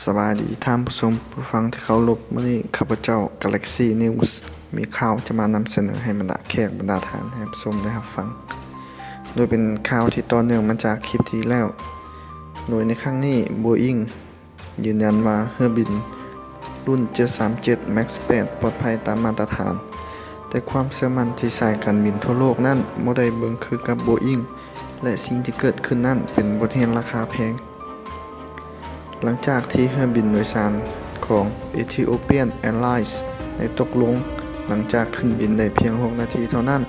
ສະບາຍດີທ່ານຜູ້ຊົມຜູ້ຟັງທີ່ເຄົາລົບ. ມື້ນີ້ຂ້າພະເຈົ້າ Galaxy News ມີຂ່າວຈະມານຳສະເໜີໃຫ້ບັນດາແຂກບັນດາທ່ານໄດ້ຮັບຊົມໄດ້ຮັບຟັງ, ໂດຍເປັນຂ່າວທີ່ຕໍ່ເນື່ອງມາຈາກຄລິບທີ່ແລ້ວ. ໂດຍໃນຄັ້ງນີ້ Boeing ຢືນຢັນວ່າເຮືອບິນລຸ້ນເຈັດສາມເຈັດ Max ແປດ ປອດໄພຕາມມາດຕະຖານ, ແຕ່ຄວາມເຊື່ອໝັ້ນທີ່ສາຍການບິນທົ່ວໂລກນັ້ນບໍ່ໄດ້ເບິ່ງຄືກັບ Boeing ແລະ ສິ່ງທີ່ເກີດຂຶ້ນນັ້ນເປັນບົດຮຽນລາຄາແພງ. ຫຼັງຈາກທີ່ເຮືອບິນໂດຍສານຂອງ Ethiopian Airlines ໄດ້ຕົກລົງ ຫຼັງຈາກຂຶ້ນບິນໄດ້ພຽງຫົກນາທີເທົ່ານັ້ນ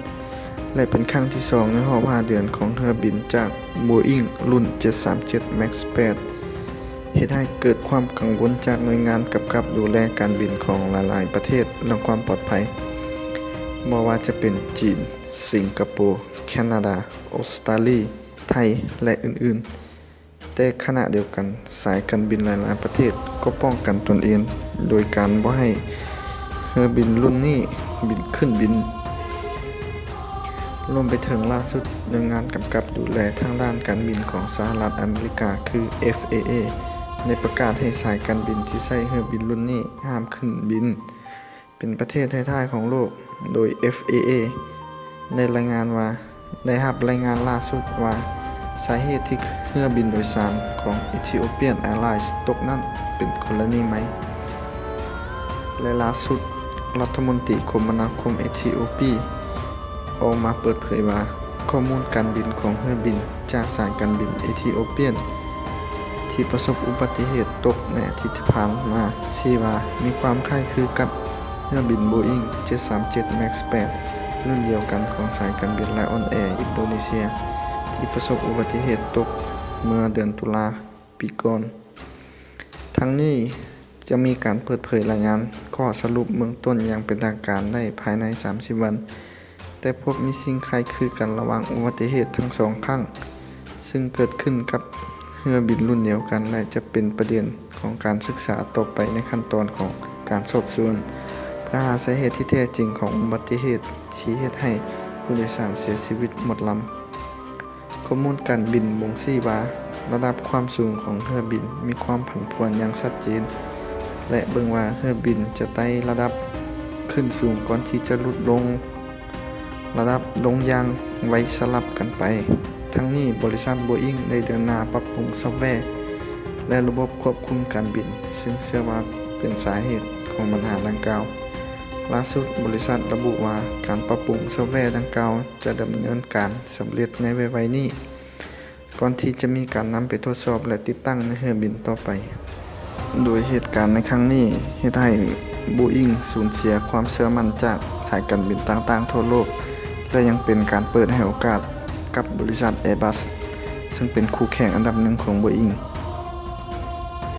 ແລະ ເປັນຄັ້ງທີສອງໃນຮອບຫ້າເດືອນຂອງເຮືອບິນຈາກ Boeing ລຸ້ນເຈັດສາມເຈັດ Max ແປດ ເຮັດໃຫ້ເກີດຄວາມກັງວົນຈາກໜ່ວຍງານກຳກັບດູແລການບິນຂອງຫຼາຍໆປະເທດເລື່ອງຄວາມປອດໄພ, ບໍ່ວ່າຈະເປັນຈີນ, ສິງກະໂປ, ແຄນາດາ, ອົດສະຕາລີ, ໄທ ແລະ ອື່ນໆ. ແຕ່ຂະນະດຽວກັນ, ສາຍການບິນຫຼາຍໆປະເທດກໍປ້ອງກັນຕົນເອງ ໂດຍການບໍ່ໃຫ້ເຮືອບິນລຸ້ນນີ້ບິນ, ຂຶ້ນບິນ. ລວມໄປເຖິງລ່າສຸດ, ໜ່ວຍງານກຳກັບດູແລທາງດ້ານການບິນຂອງສະຫະລັດອາເມລິກາ ຄື FAA ໄດ້ປະກາດໃຫ້ສາຍການບິນທີ່ໃຊ້ເຮືອບິນລຸ້ນນີ້ຫ້າມຂຶ້ນບິນ ເປັນປະເທດທ້າຍໆຂອງໂລກ, ໂດຍ FAA ໄດ້ລາຍງານວ່າ, ໄດ້ຮັບລາຍງານລ່າສຸດວ່າ ສາເຫດທີ່ເຮືອບິນໂດຍສານຂອງ Ethiopian Airlines ຕົກນັ້ນເປັນກໍລະນີໃໝ່ ແລະ ລ່າສຸດ ລັດຖະມົນຕີຄົມມະນາຄົມເອທິໂອປີ ອອກມາເປີດເຜີຍວ່າ ຂໍ້ມູນການບິນຂອງເຮືອບິນຈາກສາຍການບິນເອທິໂອປຽນ ທີ່ປະສົບອຸບັດຕິເຫດຕົກໃນອາທິດທີ່ຜ່ານມາ ຊີ້ວ່າມີຄວາມຄ້າຍຄືກັບເຮືອບິນໂບອິງເຈັດສາມເຈັດແມັກແປດ ລຸ້ນດຽວກັນຂອງສາຍການບິນໄລອອນແອອິນໂດເນເຊຍ ທີ່ປະສົບອຸບັດຕິເຫດຕົກເມື່ອເດືອນຕຸລາປີກ່ອນ. ທັງນີ້ຈະມີການເປີດເຜີຍລາຍງານຂໍ້ສະຫຼຸບເບື້ອງຕົ້ນຢ່າງເປັນທາງການໄດ້ພາຍໃນສາມສິບວັນ. ແຕ່ພວກມີສິ່ງຄ້າຍຄືກັນລະຫວ່າງອຸບັດຕິເຫດທັງສອງຄັ້ງ ຊຶ່ງເກີດຂຶ້ນກັບເຮືອບິນລຸ້ນດຽວກັນ ແລະ ຈະເປັນປະເດັນຂອງການສຶກສາຕໍ່ໄປໃນຂັ້ນຕອນຂອງການສອບສວນ ເພື່ອຫາສາເຫດທີ່ແທ້ຈິງຂອງອຸບັດຕິເຫດທີ່ເຮັດໃຫ້ຜູ້ໂດຍສານເສຍຊີວິດໝົດລຳ. ຂໍ້ມູນການບິນບົ່ງຊີ້ວ່າ ລະດັບຄວາມສູງຂອງເຮືອບິນມີຄວາມຜັນຜວນຢ່າງຊັດເຈນ ແລະ ເບິ່ງວ່າເຮືອບິນຈະໄຕ່ລະດັບຂຶ້ນສູງກ່ອນທີ່ຈະຫຼຸດລົງ ລະດັບລົງຢ່າງໄວສະຫຼັບກັນໄປ. ທັງນີ້, ບໍລິສັດໂບອິງໄດ້ເດີນໜ້າປັບປຸງຊອບແວ ແລະ ລະບົບຄວບຄຸມການບິນ, ຊຶ່ງເຊື່ອວ່າເປັນສາເຫດຂອງບັນຫາດັ່ງກ່າວ. ລ່າສຸດ, ບໍລິສັດລະບຸວ່າການປັບປຸງຊອບແວດັ່ງກ່າວຈະດຳເນີນການສຳເລັດໃນໄວໆນີ້. ກ່ອນທີ່ຈະມີການນຳໄປທົດສອບ ແລະ ຕິດຕັ້ງໃນເຮືອບິນຕໍ່ໄປ, ໂດຍເຫດການໃນຄັ້ງນີ້ເຮັດໃຫ້ໂບອິງສູນເສຍຄວາມເຊື່ອໝັ້ນຈາກສາຍການບິນຕ່າງໆທົ່ວໂລກ ແລະ ຍັງເປັນການເປີດໃຫ້ໂອກາດກັບບໍລິສັດແອບັສ ເຊິ່ງເປັນຄູ່ແຂ່ງອັນດັບໜຶ່ງຂອງໂບອິງ